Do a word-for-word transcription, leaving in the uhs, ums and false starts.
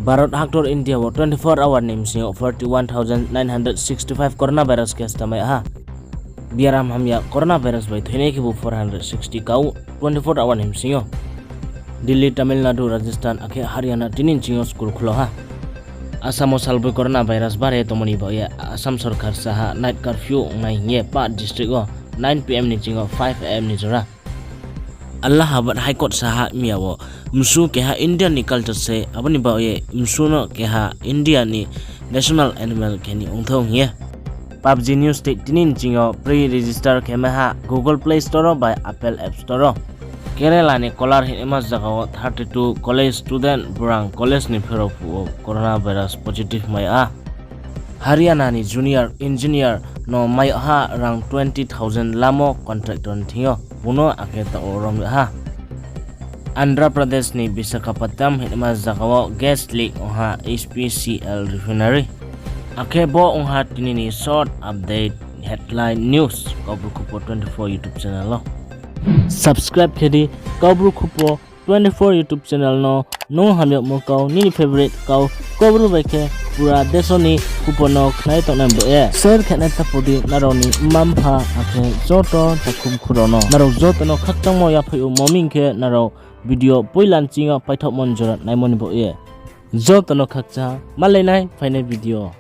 Bharat haktor India wo twenty-four hour ni bsing yo forty-one thousand nine hundred sixty-five coronavirus case ta mai ha. Biaram hamya coronavirus bai thoinai khebu four hundred sixty kau twenty-four hour ni bsing yo. Delhi, Tamil Nadu, Rajasthan akhe Haryana tini ni bsing yo school khulo ha. Assam wo salboi coronavirus bare tongmo ni baoh ye Assam sorkar sa ha night curfew ongnai hing ye pa district wo nine P M ni bsing yo five A M ni jora. Allahabad High Court sa ha miya wo, msu keha India ni culture se, abo ni baoh ye msu no keha India ni national animal khe ni ongthou hing ye. PUBG News tei tini ni bsing yo pre-register khe mai ha Google Play Store wo bai Apple App Store wo. Kerala ni Kolar hingnaima zaga wo thirty-two college student brang college ni pherao phuh wo coronavirus positive mai ha. Haryana ni junior engineer no mai ha rang twenty thousand lamo contractor ni thing yo, bung no akhe taoh wo rom ha. Andhra Pradesh ni Visakhapatnam hingnaima zaga wo gas leak ong ha H P C L refinery. Akhe bo ong ha tini ni short update headline news Kaubru Khupo twenty-four YouTube channel wo. Subscribe khe di Kaubru Khupo twenty-four YouTube channel no, nung hamyagmo kau, nini favorite kau, Kaubru bai khe pura deso ni khupo no khnai tongnai bo ye. Share khe nai tapu di nrao ni mma mpha akhe joto takhu bkhu rao no. Nrao joto no khakchangmo yaphaih ou, mo hing khe nrao video poila ni bsing yo paithaohmo ni jora naimo ni bo ye. Joto no khakchang, malai nai phainai video.